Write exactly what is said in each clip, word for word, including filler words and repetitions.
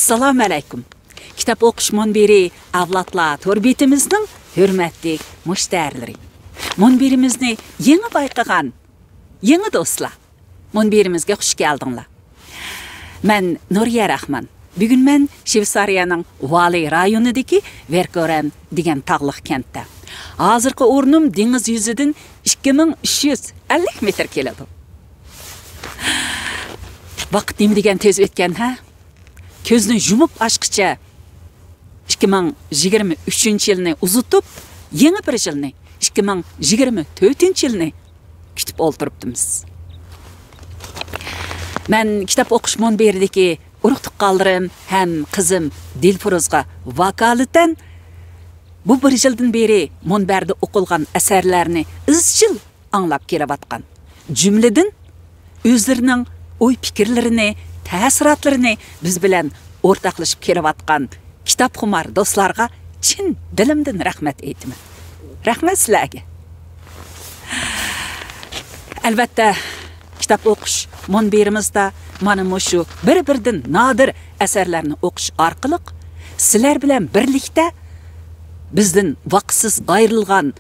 ئەسسالامۇ ئەلەيكۇم. كىتاب ئوقۇش مۇنبىرى ئەۋلادلار تور بېتىمىزنىڭ ھۆرمەتلىك مۇشتەرىلىرى. مۇنبىرىمىزنى يېڭى بايقىغان يېڭى دوستلار، مۇنبىرىمىزگە خۇش كەلدىڭلار. مەن نۇرىيە راخمان. بۈگۈن مەن شۋېتسارىيەنىڭ ۋالى رايونىدىكى ۋېركورەن دېگەن تاغلىق كەنتتە. ھازىرقى ئورنۇم دېڭىز يۈزىدىن ئىككى مىڭ ئۈچ يۈز ئەللىك مېتىر كېلىدۇ. ۋاقىت نېمە دېگەن تېز ئۆتكەن، ھە؟ كۆزنى يۇمۇپ ئاچقىچە ئىككى مىڭ يىگىرمە ئۈچىنچى يىلنى ئۇزىتىپ، يېڭى بىر يىلنى، ئىككى مىڭ يىگىرمە تۆتىنچى يىلنى كۈتۈپ ئولتۇرۇپتىمىز. مەن كىتاب ئوقۇش مۇنبىرىدىكى ئۇرۇق-تۇغقانلىرىم ھەم قىزىم دىلفۇرۇزغا ۋاكالىتەن بۇ بىر يىلدىن بېرى مۇنبەردە ئوقۇلغان ئەسەرلەرنى ئىزچىل ئاڭلاپ كېلىۋاتقان، جۈملىدىن ئۆزلىرىنىڭ ئوي-پىكىرلىرىنى، تەسىراتلىرىنى بىز بىلەن ئورتاقلىشىپ كېلىۋاتقان كىتابخۇمار دوستلارغا چىن دىلىمدىن رەھمەت ئېيتىمەن. رەھمەت سىلەرگە. ئەلۋەتتە، كىتاب ئوقۇش مۇنبىرىمىزدا مانا مۇشۇ بىر-بىرىدىن نادىر ئەسەرلەرنى ئوقۇش ئارقىلىق سىلەر بىلەن بىرلىكتە بىزدىن ۋاقىتسىز ئايرىلغان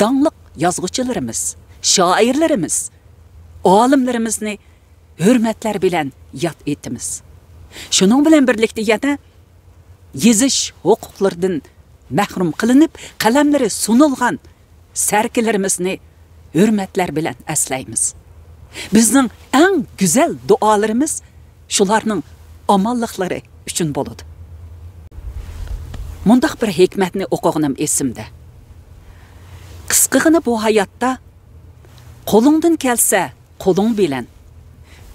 داڭلىق يازغۇچىلىرىمىز، شائىرلىرىمىز، ئالىملىرىمىزنى ھۆرمەتلەر بىلەن ياد ئېتىمىز. شۇنىڭ بىلەن بىرلىكتە يەنە يېزىش ھوقۇقلىرىدىن مەھرۇم قىلىنىپ، قەلەملىرى سۇنۇلغان سەركىلىرىمىزنى ھۆرمەتلەر بىلەن ئەسلەيمىز. بىزنىڭ ئەڭ گۈزەل دۇئالىرىمىز شۇلارنىڭ ئامانلىقلىرى ئۈچۈن بولىدۇ. مۇنداق بىر ھېكمەتنى ئوقۇغىنىم ئېسىمدە. قىسقىغىنە بۇ ھاياتتا قولۇڭدىن كەلسە قولۇڭ بىلەن،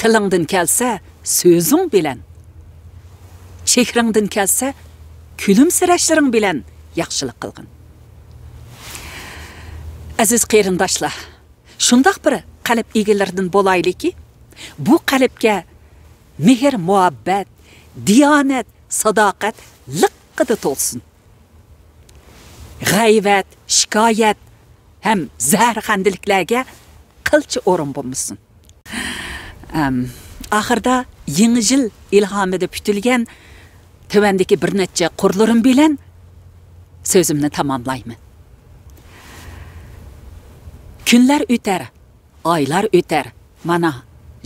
تىلىڭدىن كەلسە سۆزۈڭ بىلەن، چېھرىڭدىن كەلسە كۈلۈمسىرەشلىرىڭ بىلەن ياخشىلىق قىلغىن. ئەزىز قېرىنداشلار، شۇنداق بىر قەلب ئىگىلىرىدىن بولايلىكى، بۇ قەلبكە مېھىر-مۇھەببەت، دىيانەت، ساداقەت لىققىدە تولسۇن. غەيۋەت، شىكايەت ھەم زەھەرخەندىلىكلەرگە قىلچە ئورۇن بولمىسۇن. ئەم، ئاخىرىدا يېڭى يىل ئىلھامىدا پۈتۈلگەن تۆۋەندىكى بىر نەچچە قۇرلىرىم بىلەن سۆزۈمنى تاماملايمەن. كۈنلەر ئۆتەر، ئايلار ئۆتەر، مانا،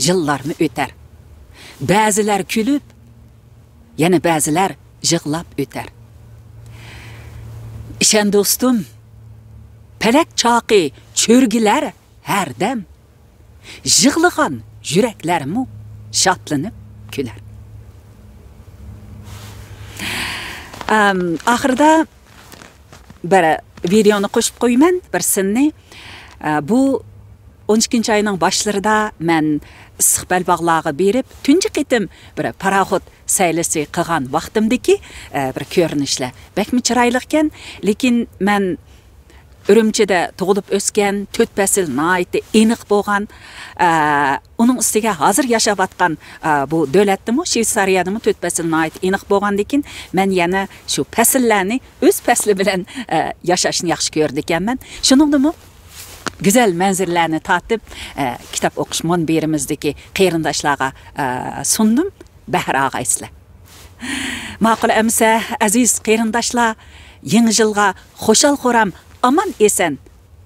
يىللارمۇ ئۆتەر. بەزىلەر كۈلۈپ، يەنە بەزىلەر يىغلاپ ئۆتەر. ئىشەن، دوستۇم، پەلەك چاقى چۆرگىلەر ھەردەم. يىغلىغان يۈرەكلەرمۇ شادلىنىپ كۈلەر. ئەم، ئاخىرىدا بىر ۋىدېئونى قوشۇپ قويىمەن، بىر سىننى. ئە، بۇ ئون ئىككىنچى ئاينىڭ باشلىرىدا مەن ئىسسىق بەلباغلارغا بېرىپ، تۇنجى قېتىم بىر پاراخوت سەيلىسى قىلغان ۋاقتىمدىكى، ئە، بىر كۆرۈنۈشلەر. بەكمۇ چىرايلىقكەن، لېكىن مەن ئۈرۈمچىدە تۇغۇلۇپ ئۆسكەن، تۆت پەسىل ناھايىتى ئېنىق بولغان، ئە، ئۇنىڭ ئۈستىگە ھازىر ياشاۋاتقان، ئە، بۇ دۆلەتتىمۇ، شۋېتسارىيەدىمۇ تۆت پەسىل ناھايىتى ئېنىق بولغاندىكىن، مەن يەنە شۇ پەسىللەرنى ئۆز پەسلى بىلەن، ئە، ياشاشنى ياخشى كۆرىدىكەنمەن. شۇنىڭدىمۇ گۈزەل مەنزىرىلەرنى تارتىپ، ئە، كىتاب ئوقۇش مۇنبىرىمىزدىكى قېرىنداشلارغا، ئە، سۇندۇم. بەھر ئاغايسىلەر. ماقۇل ئەمىسە، ئەزىز قېرىنداشلار، يېڭى يىلغا خۇشال-خۇرام، ئامان-ئېسەن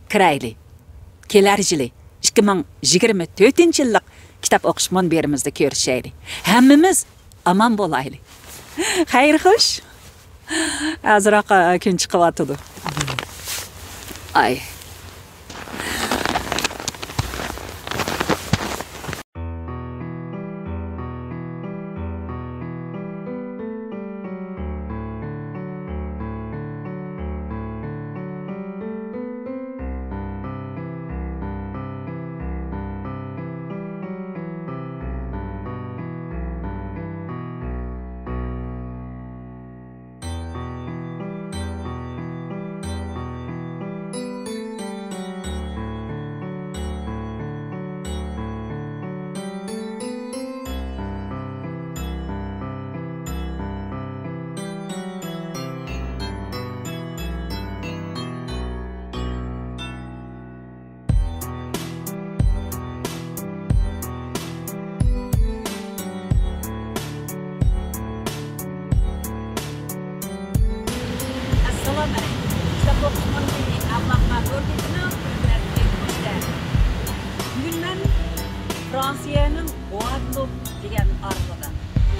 كىرەيلى. كېلەر يىلى، ئىككى مىڭ يىگىرمە تۆتىنچى يىللىق كىتاب ئوقۇش مۇنبىرىمىزدە كۆرۈشەيلى. ھەممىمىز ئامان بولايلى. خەير خوش. ئازراق، ئە، كۈن چىقىۋاتىدۇ. ئاي. بۈگۈن مەن فرانسىيەنىڭ گۋادلوپ دېگەن ئارىلىدا.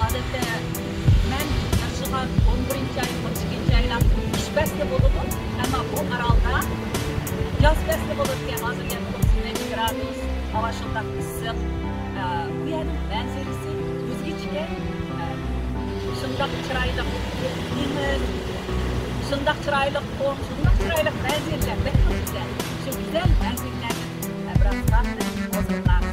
ئادەتتە مەن ياشىغان ئون بىرىنچى ئاي، ئون ئىككىنچى ئايلار قىش پەسلى بولىدۇ، ئەمما بۇ ئارالدا ياز پەسلى بولىدىكەن. ھازىر يەنە ئوتتۇز نەچچە گرادۇس، ھاۋا شۇنداق ئىسسىق. ئە، بۇ يەرنىڭ مەنزىرىسى ئۆزگىچىكەن. ئە، شۇنداق چىرايلىق دېڭىز، شۇنداق چىرايلىق قۇم، شۇنداق چىرايلىق مەنزىرىلەر، بەكمۇ گۈزەل. شۇ گۈزەل مەنزىرىلەرنى بىراز ھازىرلاپ سىزگە كۆرسىتىمەن.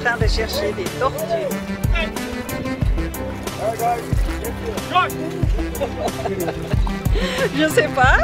Train de chercher des tortues. Je sais pas.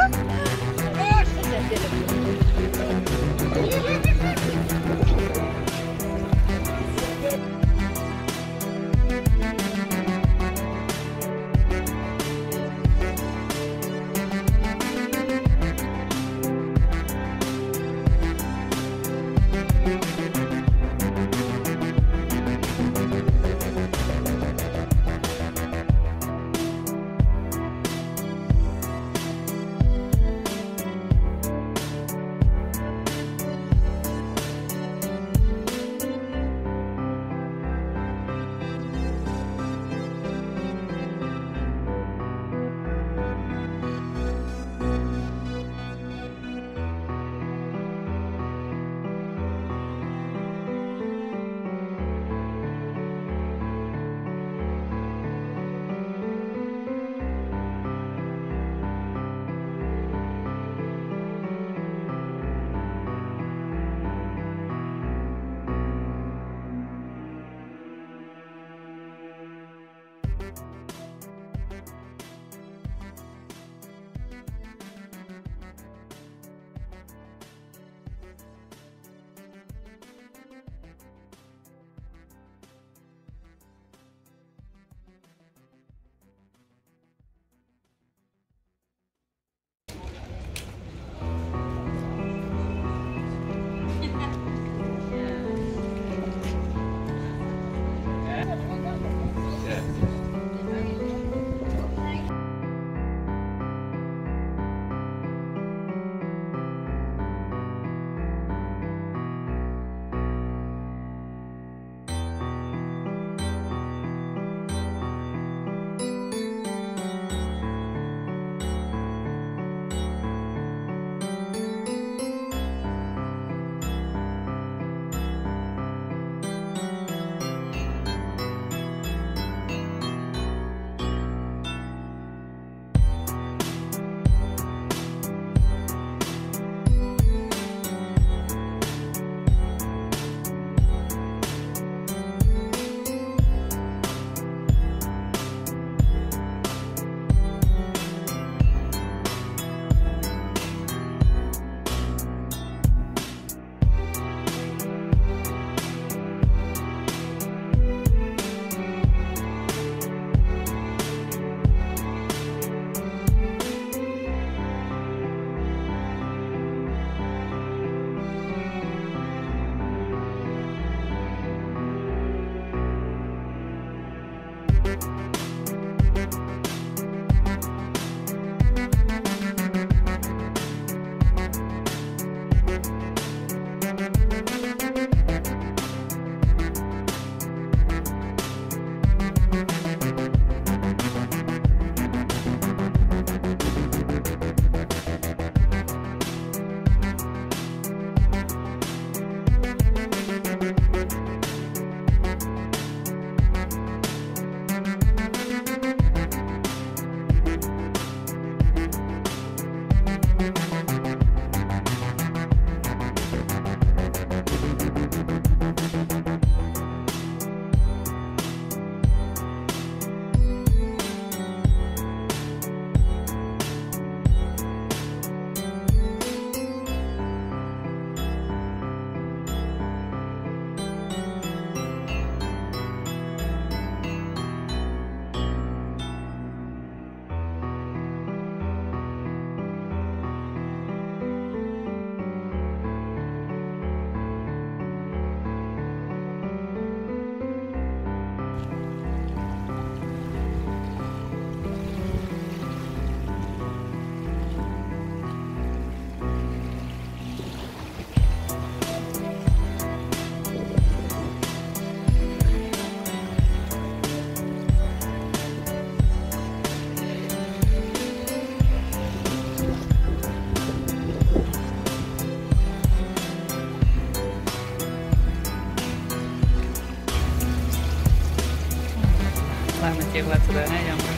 لعنەت يىغلاتىدۇ، ھە، يامان.